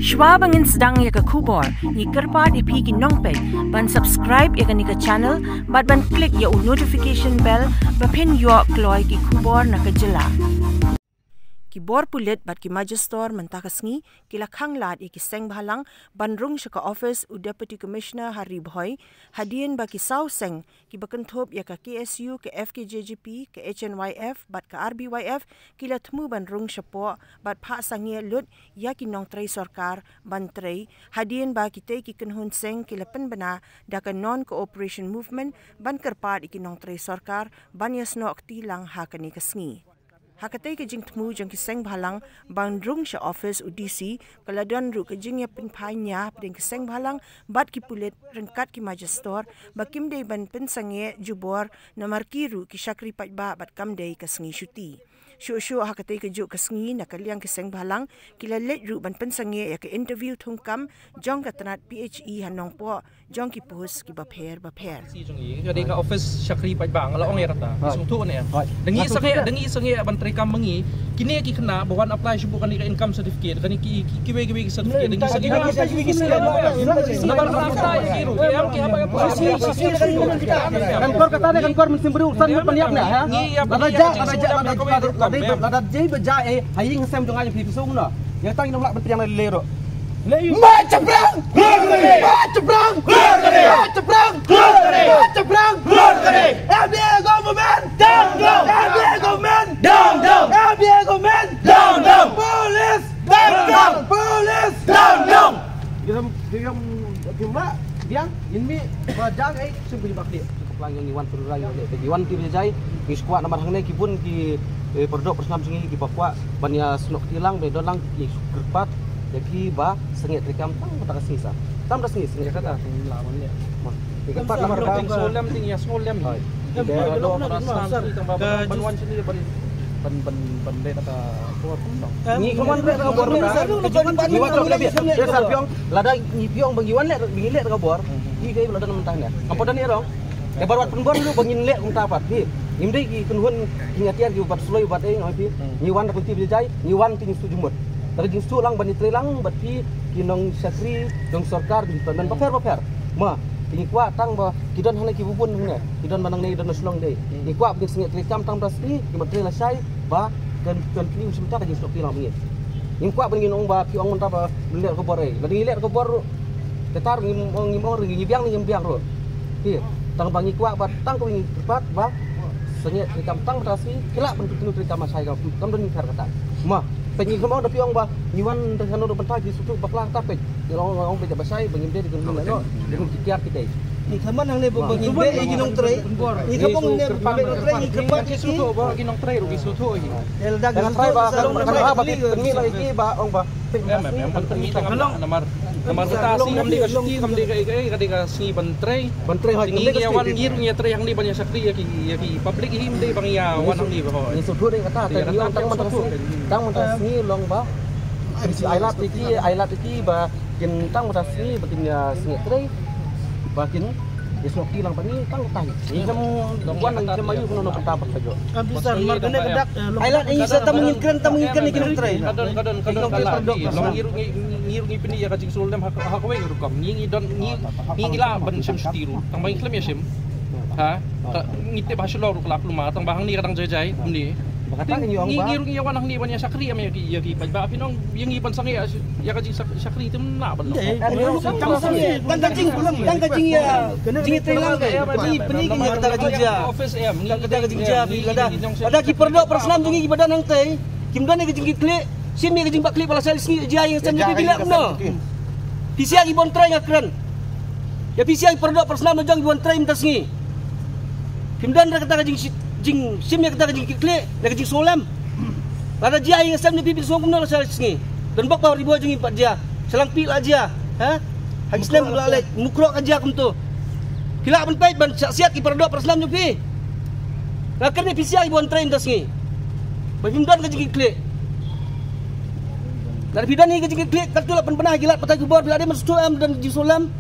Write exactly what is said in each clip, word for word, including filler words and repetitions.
Shwa ba ngin sdang ïa ka khubor, ngi kyrpad ïa phi ki nongpeit ban subscribe ïa kane ka channel bad ban click ïa u notification bell ba phin ïoh kloi ki khubor na ka jylla. Ki bor pulit bad ki majistor mynta ka sngi ki la khang lad ïa ki seng bhalang ban rung sha ka office u Deputy Commissioner ha Ri Bhoi, hadien ba ki saw seng kiba kynthup ïa ka K S U, ka F K J G P, ka H N Y F bad ka R B Y F ki la thmu ban rung shapoh bad phah sangeh lut ïa ki nongtrei sorkar ban trei, hadien ba kitei ki kynhun seng ki la pynbna da ka Non Cooperation Movement ban kyrpad ïa ki nongtrei sorkar ban ïasnoh kti lang ha kane ka sngi. Ha katei ka jingthmu jong ki seng bhalang ban rung sha office u D C, ka la don ruh ka jingïapynphai nia hapdeng ki seng bhalang bad ki pulit ryngkat ki majistor ba kim dei ban pynsangeh jubor namar ki ruh ki shakri paidbah bad kam dei ka sngi shuti. Shuh shuh ha katei ka juh ka sngi, na ka liang ki seng bhalang ki la leit ruh ban pynsangeh ïa ka interview thungkam jong ka tnat P H E ha Nongpoh jong ki post kiba pher ba pher. Si jong i, ka dei ka office shakri paidbah, nga la ong ïa kata. Hooid. Sngewthuh ne. Hooid. Da ngi sangeh, da ngi sangeh ban trei kam ma ngi. Kine ki khynnah ba wan apply shuh kane ka income certificate, kane ki, ki, kiwei kiwei ki certificate, da ngi sangeh. Namar kata ki ruh, ki em ki haba ka post. Kan kor kata ne, kan kor mynsiem briew san ban ïap ne, ha? Lada ja, lada ja, lada ja, lada ja, lada ja ba ja, eh, ha ïing ha sem jong nga jong phi, phi sngewthuh ne. Ïa tang ïa nong lah ban pdiang lei lei ruh. March chaprang! March chaprang! March chaprang! March chaprang! F D A government! Down, down! F D A government! Down, down! F D A government! Down, down! Police! Down, down! Police! Down, down! Kita, kita, kita, dia, ini, ba jang, eh, Sngewbha ba kdie. Ka plang ïa ngi wan pynroi ïa ngi, ngi wan ti ba jai, ngi shu kwah namar hangne ki bun ki, eh, pyrdoh pyrsnam jong ngi kiba kwah ban ïa snoh kti lang, ba don lang ki kyrpad ïa ki ba sangeh treikam tang mynta ka sngi sa. Tang mynta ka sngi sangeh. Ïa kata tang la wan ïa. Ngi kyrpad namar ba sngewlem, ïa sngewlem. Hooid. Pyrdoh pyrsnam jong ngi tang ba ban wan sini ban ban ban ban leh kata bor. Ngi ka wan leh kata bor. Ngi wan leh kata bor. Lada ngi biang ba ngi wan leh, ngi leh kata bor. Ngi ka lada mynta ne. Ampo da ni rong. Te bar wat pynbor lu ba ngin leh kumta pat. Phi. Ngim dei ki kynhun ki ngatiar ki bat sloi bat ei ngi phi. Ngi wan da pynti ba jai, ngi wan ti ngi su jumut. Da ka jingsuk lang ban ïatrei lang bad phi ki nong shakri jong sorkar ki pynban bapher bapher. Ma, ngi kwah tang ba ki don hangne ki bun hangne. Ki don ba nangne, ki don na Shillong dei. Ngi kwah ba kin sngewthuh kam tang ba sngewthuh, ki ba trei lashai ba kan kan kni u shim ta ka jingsuk phi lang ngi. Ngi kwah ba ngin ong ba phi ong mynta ba leh ka bor ei. Lada ngi leh ka bor ruh. Kata ruh ngim ong, ngim ong ruh, ngi biang, ngim biang ruh. Phi, tang ba ngi kwah ba tang ka ngi kyrpad ba sngewthuh kam tang ba ta si, ki lah ban pyntu treikam lashai ka, kam don ngi kar kata. Ma, phi ngi khlem ong da phi ong ba ngi wan da hano da bynta ki sngewthuh bakla kata phi. Ngi long ong phi ba shai ba ngim dei da ngi leh no, da ngi kiar ki dei. Ngi khlem ong hangne ba ngi beh ïa ki nongtrei. Ngi khlem ong hangne ba beh nongtrei, ngi kyrpad ïa ki. Sngewthuh ba ki nongtrei ruh ki sngewthuh ïa ki. Ïa lada ki sngewthuh ba kan ha ba phi pynmih ïa ki ba ong ba Em, em, em, ban pynmih tang namar, namar kata sngi kam dei ka shuti, kam dei ka, ka, ka dei ka sngi ban trei. Ban trei, hooid. Ngi ïa wan, ngi ruh ngi ïa trei hangne ban ïa shakri ïa ki, ïa ki public hi, ym dei ba ngi ïa wan hangne ba hooid. Ngi sngewthuh dei kata, te ngi ong tang mynta sngi, tang mynta sngi long ba ai lad ïa ki, ai lad ïa ki ba kin tang mynta sngi ba kin ïa sngew trei. Ba kin Is nok ti lang pani tang tahi. Ni kam wan nang kam ayu kono no penta pat sajo. Kam bisan mar kene ka dak. Ai la ni sa tam ngin kren tam ngin kren ni kinong trai. Kadon kadon kadon kala ni long ngi ruh ngi ngi ruh ngi pini ïa ka jingsngewlem ha ha kawei rukom. Ngi ngi don ngi ngi la ban shem shiti ruh. Tang ba ngi khlem ïa shem. Ha. Ngi te ba shlor ruh kala pluma tang ba hang ni ka dang jai jai ni. Ngi ngi ruh ngi wan hang ni ban ïa shakri am ïa ki ïa ki paidbah phi nong ïa ngi ban sangeh ïa ka jing shakri te mna ban. Tang ka jing tang ka jing ïa jing te lang ka jing pynï ka ïa kata ka jing jia. Office em ngi kata ka jing jia phi lada. Lada ki pyrdoh pyrshlam jong ngi ki ba don hangtei kim don ïa ka jing ki khlieh. Sim ïa ka jing ba khlieh ba la shai sngi jia ïa stem ïa phi leh kumno. Phi sia ki bon trai nga kren. Ïa phi sia ki pyrdoh pyrshlam jong ki bon trai mynta sngi. Phim don da kata ka jing shi- jing shim ïa kata ka jing ki khlieh da ka jing sngewlem. Lada jia ïa nga sem ne phi phi sngewlem kumno la sa sngi. Don bok ba ri boi jong ngi pat jia. Shalang phi la jia. Ha? Ha ki slem la leh mukroh ka jia kumto. Phi lah ban peit ban siat siat ki pyrdoh pyrshlam jong phi. Nga kren ïa phi sia ki bon trai mynta sngi. Ba phim don ka jing ki khlieh. Lada phi don ïa ka jing ki khlieh katto la pynbna ha ki lad pathai khubor phi la dei ban sngewthuh em don jing sngewlem.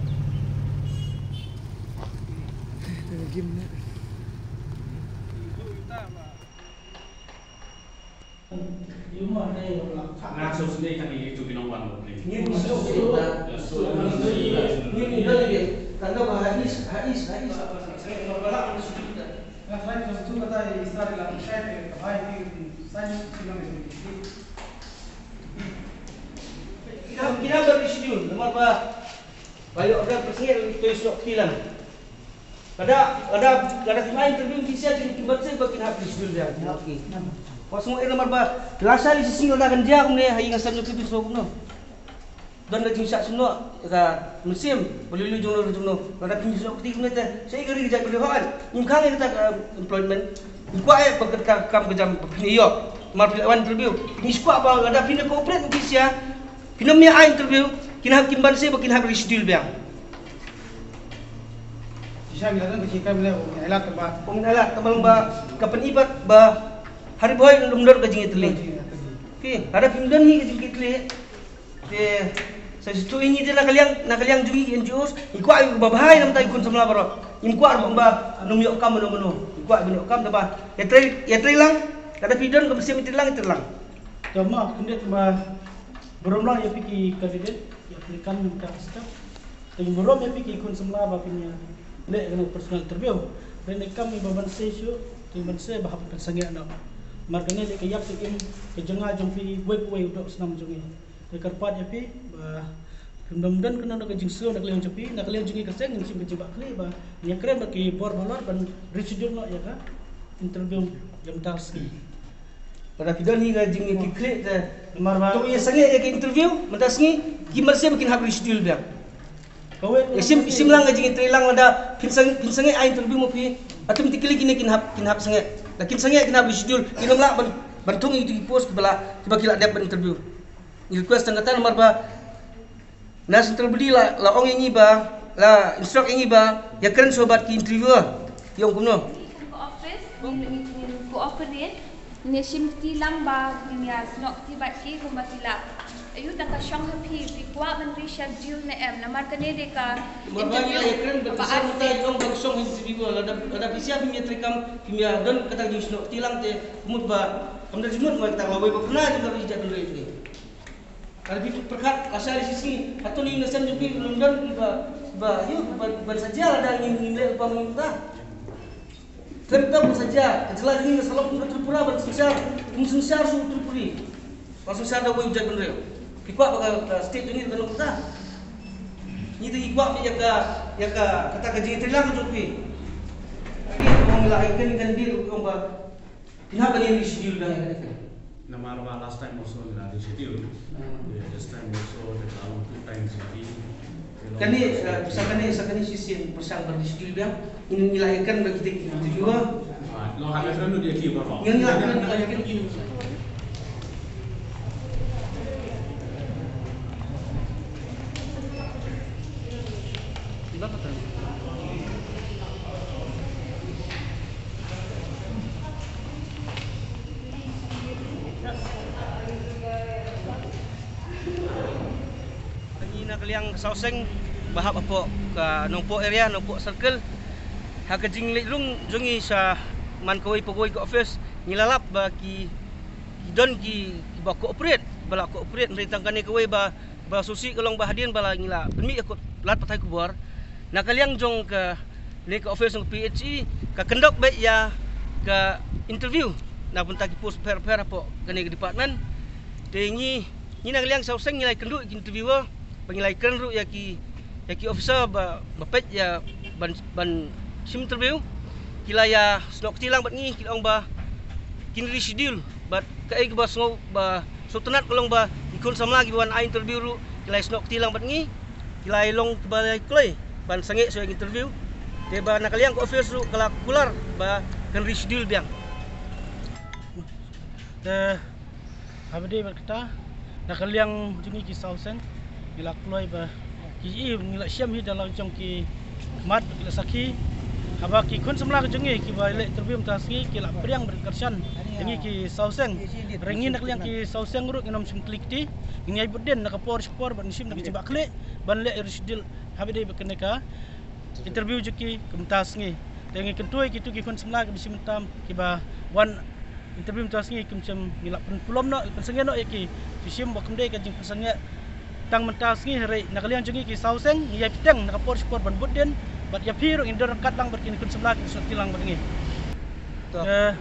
Ngin suk suk ta. Ngin idol ide. Tanda ba hais, hais, hais. Ngin balah ngin suk ta. Kina, kina ba reschedule namar ba, ba ïoh order pyrshah to ïoh kti lang. Lada, lada, lada kin ai interview ki sha kin, kin ban seh ba kin hap reschedule biang. Ki hap ki. Pas mo namar ba la sha li shisien lada kan jia kumne ha ïing ha sem jong ki, phi sngew kumno? Don ka jingshah sngewsih ka mynsiem ba lei lei jong no jong no. Lada phi sngew kti kumne te, shaei ka ri ka jaitbynriew, hooid. Ngim khang ïa kata ka employment. Ngi kwah ïa ba ka kam ka jam ba phin ïoh. Namar phi la wan interview. Ngi kwah ba lada phin cooperate bad ki sha, phin ym ïa ai interview, kin hap, kin ban seh ba kin hap reschedule biang. Shisha ngi la don ka jingkam leh, ong ngi ailad tang ba. Ong ngi ailad tang ba long ba ka pyni pat ba ha ri Bhoi ym don ka jingïatylli. Ym don jingïatylli. Phi, lada phim don hi ka jingkitkhlieh. Te sa shisha ïa ngi te na ka liang, na ka liang jong ngi ki N G Os, ngi kwah ïa ba bha ïa na bynta ki khun samla baroh. Ngim kwah ruh ba ym ïoh kam mano mano. Ngi kwah ban ïoh kam, te ba ïatrei, ïatrei lang. Lada phi don ka mynsiem ïatrei lang, ïatrei lang. Te ma khyndiat ba burom lang ïa phi ki candidate, ïa phi kan mynta ka step. Te burom ïa phi ki khun samla ba phin ïa leh kane personal interview. Te ne kam ba ban seh shuh, te ban seh ba hap pynsangeh noh. Namar kane dei ka ïap ka im ka jong nga jong phi, wei pa wei u doh snam jong ngi. Te kyrpad ïa phi ba phim don don kano kano ka jingsngew na ka liang jong phi, na ka liang jong ngi ka seng ngin shim ka jingbakla ba ngin ïakren bad ki bor balor ban reschedule noh ïa ka interview ïa mynta ka sngi. Lada phi don hi ka jingkitkhlieh te, namar ba to ïa sangeh ïa ka interview mynta ka sngi, ki mynsiem kin hap reschedule biang. Kawei, ïa shim, shim lang ka jingïatrei lang, lada phin sang, phin sangeh ai interview mo phi, automatically kine kin hap, kin hap sangeh. Lada kin sangeh kin hap reschedule, kin ym lah ban, ban thung ïa ki post kiba la, kiba ki la dep ban interview. Ngi request tang kata namar ba na central body la, la ong ïa ngi ba, la instruct ïa ngi ba ïakren shuwa bad ki interviewer. Ïa ong kumno? Ngi kum ka office, ngi, ngi, ngi cooperate, ngi shim kti lang ba ngin ïa snoh kti bad ki kumba ki la. Ayu, tang ka shong ha phi, phi kwah ban reschedule ne em, namar kane dei ka interview. Namar ba ngi la ïakren bad ka sar mynta, ïa ong ba ka shong ha interview, lada, lada phi sha phim ïatreikam, phim ïa don kata ka jingsnoh kti lang te, ka mut ba kam da jingmut mo kata, la wei ba pynah jong ka ri jaitbynriew. Lada phi pyrkhat, la sha li shisngi, hato na ïing na sem jong phi ym don ba, ba, ïoh, ba, ban sa jia lada ngim, ngim leh lypa mynta. Khlem da ban sa jia, ka jylla jong ngi ka sa long kum ka Tripura ban synshar, kum synshar sha u Tripuri. Ban synshar da uwei u jaitbynriew. Phi kwah ba ka, ka state jong ngi kan long kumta? Ngi te ngi kwah ïa ka, ïa ka, kata ka jingïatreilang jong phi. Ngi ong la ai kan, kan dei ong ba Phi hap ban reschedule biang ïa kane. Namar ba last time also ngi la reschedule. Hmm. Yeah, this time also there are two times already. Kane, eh, sa kane, sa kane shisien pyrshang ban reschedule biang. Ngi, ngi la ïakren bad kita ki interviewer. Ah, long ha ka kren lut ïa ki baroh. Ngi, ngi la ïakren bad kita ki. Ngi na ka liang ka Sawseng ba hap hapoh ka Nongpoh area, Nongpoh circle. Ha ka jingleit rung jong ngi sha man kawei pa kawei ka office, ngi la lap ba ki, ki don ki, kiba cooperate, ba la cooperate, hynrei tang kane kawei ba ba sngewsih ka long ba hadien ba la ngi la pynmih ïa ka lad pathai khubor na ka liang jong kane ka office jong ka P H E ka kyndok beit ïa ka interview na bynta ki post bapher bapher hapoh kane ka department. Te ngi, ngi na ka liang Sawseng ngi la ïakynduh ïa ki interviewer ba ngi la ïakren ruh ïa ki, ïa ki officer ba, ba peit ïa ban, ban shim interview. Ki la ïa snoh kti lang bad ngi, ki la ong ba kin reschedule bad kaei kaba sngew ba sngewtynnat ka long ba ki khun samla kiba wan ai interview ruh ki la ïa snoh kti lang bad ngi, ki la ïa long kiba la ïa kloi ban sangeh shuwa ïa ka interview. Te ba na ka liang ka office ruh ka la kular ba kan reschedule biang. Te haba dei bad kata, na ka liang jong ngi ki Sawseng ngi la kloi ba ki, i, ngi la shem hi da la jong ki mat, ki la sakhi. Haba ki khun samla ka jong ngi kiba leh interview mynta sngi ki la pdiang bad kyrshan ïa ngi ki Sawseng. Hynrei ngi na ka liang ki Sawseng ruh ngin ym shim kli kti, ngin ïai bud dien na ka por sha ka por bad ngin shim na ka jingbakla ban leh reschedule haba dei bad kane ka interview jong ki kumta sngi. Te ngi kyntu ïa kito ki khun samla kiba shim mynta, kiba wan interview mynta sngi, kim shym, ngi la pynpulom noh, pynsangeh noh ïa ki. Ki shim ba kam dei ka jingpynsangeh Tang mynta sngi hynrei na ka liang jong ngi ki saw seng ngi ïai bteng na ka por shi por ban bud dien bad ïa phi ruh ngin don ryngkat lang bad kine ki khun samla ki sngewthuh lang bad ngi. To. Eh.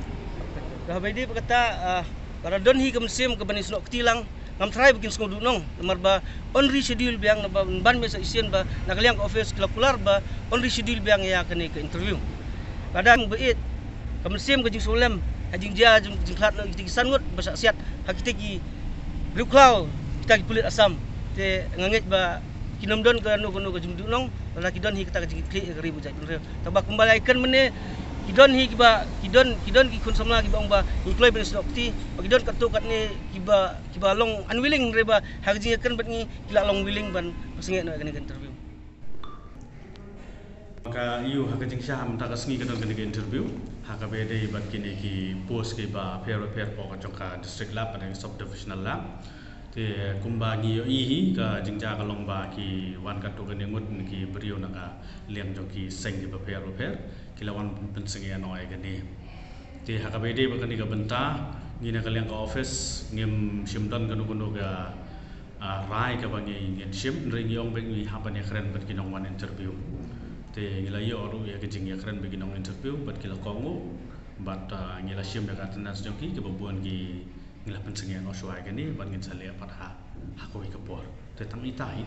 Ka ba dei ba kata, ah, lada don hi ka mynsiem ka ban ïasnoh kti lang, ngam tharai ba kin sngew duhnong namar ba yn reschedule biang, namar ba ban mih sa shisien ba na ka liang ka office ki la kular ba yn reschedule biang ïa kane ka interview. Lada ba ïeit ka mynsiem ka jingsngewlem ha jingjia jing, jingkhlad na kita ki san ngut ba shah siat ha kita ki riewkhlaw, kita ki pulit Assam. Te nga ngeit ba kin ym don kano kano ka jingduhnong lada ki don hi kata ka jingkitkhlieh ïa ka ri ba jaitbynriew. Tangba kumba la ïakren mynne, ki don hi kiba, ki don, ki don ki khun samla kiba ong ba ngi kloi ban ïasnoh kti, ba ki don katto katne kiba, kiba long unwilling, hynrei ba ha ka jingïakren bad ngi ki la long willing ban pynsangeh noh ïa kane ka interview. Ka ïoh ha ka jingshisha mynta ka sngi ka don kane ka interview ha kaba ïadei bad kine ki post kiba pher bapher hapoh ka jong ka district lab bad ka sub divisional lab. Te kumba ngi ïohi hi, ka jingjia ka long ba ki wan katto katne ngut ki briew na ka liang jong ki seng kiba pher bapher ki la wan pynsangeh noh ïa kane. Te ha kaba ïadei bad kane ka bynta, ngi na ka liang ka office ngim shym don kano kano ka, ah, rai kaba ngi, ngin shim, hynrei ngi ong ba ngi hap ban ïakren bad ki nongwan interview. Te ngi la ïoh ruh ïa ka jingïakren bad ki nong interview bad ki la kohnguh bad, ah, ngi la shim ïa ka attendance jong ki, kiba bun ki ngi la pynsangeh noh shuwa ïa kane bad ngin sa leh pat ha, ha kawei ka por. Te tang ita hi.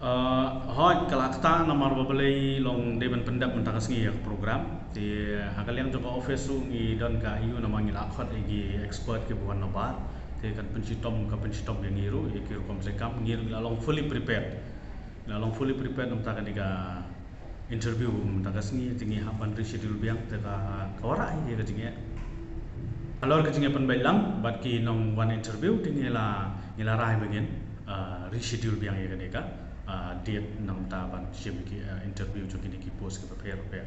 Ah, hooid, ka la ktah namar ba balei long dei ban pyndep mynta ka sngi ïa ka program. Te ha ka liang jong ka office ruh ngi don ka ïoh namar ngi la khot ïa ki expert kiba wan nabar. Te kan pynshitom, ka pynshitom ïa ngi ruh, ïa ki ruh kam se kam, ngi ruh ngi la long fully prepared. Ngi la long fully prepared na bynta kane ka interview mynta ka sngi, te ngi hap ban reschedule biang, te ka, ka wanrah hi ïa ka jingeh. Halor ka jingeh pynbeit lang bad ki nongwan interview, te ngi la, ngi la rai ba ngin, ah, reschedule biang ïa kane ka, ah, date na bynta ban shim ki, ah, interview jong kine ki post kiba pher bapher.